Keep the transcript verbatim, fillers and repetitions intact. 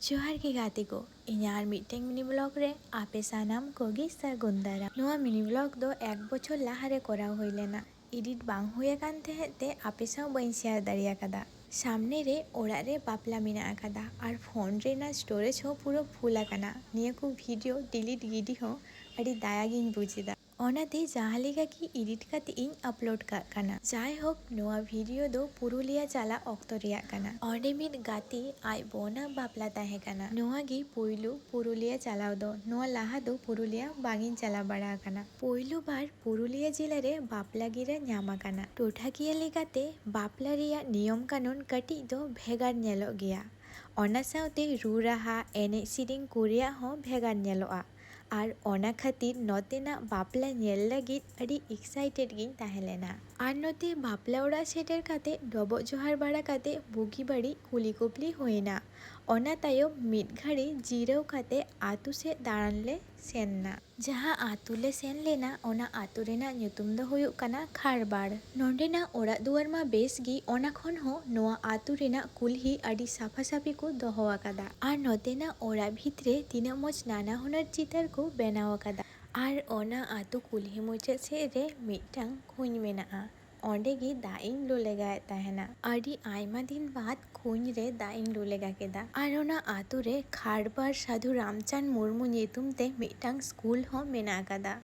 ᱡᱚᱦᱟᱨ ᱜᱮ ᱜᱟᱛᱮ ᱠᱚ, ᱤᱧᱟᱹᱜ ᱟᱨ ᱢᱤᱫᱴᱮᱱ ᱢᱤᱱᱤ ᱵᱞᱚᱜ ᱨᱮ ᱟᱯᱮ ᱥᱟᱱᱟᱢ ᱠᱚᱜᱮ ᱥᱟᱹᱜᱩᱱ ᱫᱟᱨᱟᱢ᱾ ᱱᱚᱣᱟ ᱢᱤᱱᱤ ᱵᱞᱚᱜ ᱫᱚ ᱮᱠ ᱵᱚᱪᱷᱚᱨ ᱞᱟᱦᱟ ᱨᱮ ᱠᱚᱨᱟᱣ ᱦᱩᱭ ᱞᱮᱱᱟ᱾ ᱮᱰᱤᱴ ᱵᱟᱝ ᱦᱩᱭ ᱟᱠᱟᱱ ᱛᱟᱦᱮᱸᱫ ᱛᱮ ᱟᱯᱮ ᱥᱟᱶ ᱵᱟᱹᱧ ᱥᱮᱭᱟᱨ ᱫᱟᱲᱮ ᱟᱠᱟᱫᱟ᱾ ᱥᱟᱢᱱᱮ ᱨᱮ ᱚᱲᱟᱜ ᱨᱮ ᱵᱟᱯᱞᱟ ᱢᱮᱱᱟᱜ ᱟᱠᱟᱫᱟ ᱟᱨ ᱯᱷᱳᱱ ᱨᱮᱱᱟᱜ ᱥᱴᱳᱨᱮᱡᱽ ᱦᱚᱸ ᱯᱩᱨᱟᱹ ᱯᱷᱩᱞ ᱟᱠᱟᱱᱟ᱾ ᱱᱤᱭᱟᱹ ᱠᱚ ᱵᱷᱤᱰᱤᱭᱳ ᱰᱤᱞᱤᱴ ᱜᱤᱰᱤ ᱦᱚᱸ ᱟᱹᱰᱤ ᱫᱟᱭᱟ ᱜᱤᱧ ᱵᱩᱡᱽ ᱮᱫᱟ᱾ ᱚᱱᱟᱛᱮ ᱡᱟᱦᱟᱸ ᱞᱮᱠᱟ ᱜᱮ ᱮᱰᱤᱴ ᱠᱟᱛᱮ ᱤᱧ ᱟᱯᱞᱳᱰ ᱠᱟᱜ ᱠᱟᱱᱟ᱾ ᱡᱟᱭᱦᱳᱠ, ᱱᱚᱣᱟ ᱵᱷᱤᱰᱤᱭᱳ ᱫᱚ ᱯᱩᱨᱩᱞᱤᱭᱟ ᱪᱟᱞᱟᱜ ᱚᱠᱛᱚ ᱨᱮᱭᱟᱜ ᱠᱟᱱᱟ᱾ ᱚᱸᱰᱮ ᱢᱤᱫ ᱜᱟᱛᱮ ᱟᱡ ᱵᱚᱱᱟᱜ ᱵᱟᱯᱞᱟ ᱛᱟᱦᱮᱸ ᱠᱟᱱᱟ᱾ ᱱᱚᱣᱟ ᱜᱮ ᱯᱩᱭᱞᱩ ᱯᱩᱨᱩᱞᱤᱭᱟ ᱪᱟᱞᱟᱣ ᱫᱚ᱾ ᱱᱚᱣᱟ ᱞᱟᱦᱟ ᱫᱚ ᱯᱩᱨᱩᱞᱤᱭᱟ ᱵᱟᱝ ᱤᱧ ᱪᱟᱞᱟᱣ ᱵᱟᱲᱟ ᱟᱠᱟᱱᱟ᱾ ᱯᱩᱭᱞᱩ ᱵᱟᱨ ᱯᱩᱨᱩᱞᱤᱭᱟ ᱡᱮᱞᱟ ᱨᱮ ᱵᱟᱯᱞᱟ ᱜᱤᱨᱟᱹ ᱧᱟᱢ ᱟᱠᱟᱱᱟ᱾ ᱴᱚᱴᱷᱟᱠᱤᱭᱟᱹ ᱞᱮᱠᱟᱛᱮ ᱵᱟᱯᱞᱟ ᱨᱮᱭᱟᱜ ᱱᱤᱭᱚᱢ ᱠᱟᱹᱱᱩᱱ ᱠᱟᱹᱴᱤᱡ ᱫᱚ ᱵᱷᱮᱜᱟᱨ ᱧᱮᱞᱚᱜ ᱜᱮᱭᱟ᱾ ᱚᱱᱟ ᱥᱟᱶᱛᱮ ᱨᱩ ᱨᱟᱦᱟ, ᱮᱱᱮᱡ ᱥᱮᱨᱮᱧ ᱠᱚ ᱨᱮᱭᱟᱜ ᱦᱚᱸ ᱵᱷᱮᱜᱟᱨ ᱧᱮᱞᱚᱜᱼᱟ᱾ ᱟᱨ ᱚᱱᱟ ᱠᱷᱟᱹᱛᱤᱨ ᱱᱚᱛᱮᱱᱟᱜ ᱵᱟᱯᱞᱟ ᱧᱮᱞ ᱞᱟᱹᱜᱤᱫ ᱟᱹᱰᱤ ᱮᱠᱥᱟᱭᱴᱮᱰ ᱜᱤᱧ ᱛᱟᱦᱮᱸ ᱞᱮᱱᱟ᱾ ᱟᱨ ᱱᱚᱛᱮ ᱵᱟᱯᱞᱟ ᱚᱲᱟᱜ ᱥᱮᱴᱮᱨ ᱠᱟᱛᱮ ᱰᱚᱵᱚᱜ ᱡᱚᱦᱟᱨ ᱵᱟᱲᱟ ᱠᱟᱛᱮ ᱵᱩᱜᱤ ᱵᱟᱹᱲᱤᱡ ᱠᱩᱞᱤ ᱠᱩᱯᱞᱤ ᱦᱩᱭᱮᱱᱟ᱾ ᱚᱱᱟ ᱛᱟᱭᱚᱢ ᱢᱤᱫ ᱜᱷᱟᱹᱲᱤ ᱡᱤᱨᱟᱹᱣ ᱠᱟᱛᱮ ᱟᱛᱳ ᱥᱮᱫ ᱫᱟᱬᱟᱱ ᱞᱮ ᱥᱮᱱ ᱱᱟ᱾ ᱡᱟᱦᱟᱸ ᱟᱛᱳ ᱞᱮ ᱥᱮᱱ ᱞᱮᱱᱟ, ᱚᱱᱟ ᱟᱛᱳ ᱨᱮᱱᱟᱜ ᱧᱩᱛᱩᱢ ᱫᱚ ᱦᱩᱭᱩᱜ ᱠᱟᱱᱟ ᱠᱷᱟᱲᱵᱟᱲ᱾ ᱱᱚᱸᱰᱮᱱᱟᱜ ᱚᱲᱟᱜ ᱫᱩᱣᱟᱹᱨ ᱢᱟ ᱵᱮᱥ ᱜᱮ, ᱚᱱᱟ ᱠᱷᱚᱱ ᱦᱚᱸ ᱱᱚᱣᱟ ᱟᱛᱳ ᱨᱮᱱᱟᱜ ᱠᱩᱞᱦᱤ ᱟᱹᱰᱤ ᱥᱟᱯᱷᱟ ᱥᱟᱹᱯᱷᱤ ᱠᱚ ᱫᱚᱦᱚ ᱟᱠᱟᱫᱟ᱾ ᱟᱨ ᱱᱚᱛᱮᱱᱟᱜ ᱚᱲᱟᱜ ᱵᱷᱤᱛ ᱨᱮ ᱛᱤᱱᱟᱹᱜ ᱢᱚᱡᱽ ᱱᱟᱱᱟ ᱦᱩᱱᱟᱹᱨ ᱪᱤᱛᱟᱹᱨ ᱠᱚ ᱵᱮᱱᱟᱣ ᱟᱠᱟᱫᱟ᱾ ᱟᱨ ᱚᱱᱟ ᱟᱛᱳ ᱠᱩᱞᱦᱤ ᱢᱩᱪᱟᱹᱫ ᱥᱮᱫ ᱨᱮ ᱢᱤᱫᱴᱟᱝ ᱠᱩᱧ ᱢᱮᱱᱟᱜᱼᱟ᱾ ᱚᱸᱰᱮ ᱜᱮ ᱫᱟᱜ ᱤᱧ ᱞᱩ ᱞᱮᱜᱟᱭᱮᱫ ᱛᱟᱦᱮᱱᱟ᱾ ᱟᱹᱰᱤ ᱟᱭᱢᱟ ᱫᱤᱱ ᱵᱟᱫ ᱠᱩᱧ ᱨᱮ ᱫᱟᱜ ᱤᱧ ᱞᱩ ᱞᱮᱜᱟ ᱠᱮᱫᱟ᱾ ᱟᱨ ᱚᱱᱟ ᱟᱛᱳ ᱨᱮ ᱠᱷᱟᱲᱵᱟᱲ ᱥᱟᱹᱫᱷᱩ ᱨᱟᱢᱪᱟᱸᱫᱽ ᱢᱩᱨᱢᱩ ᱧᱩᱛᱩᱢ ᱛᱮ ᱢᱤᱫᱴᱟᱝ ᱥᱠᱩᱞ ᱦᱚᱸ ᱢᱮᱱᱟᱜ ᱟᱠᱟᱫᱟ᱾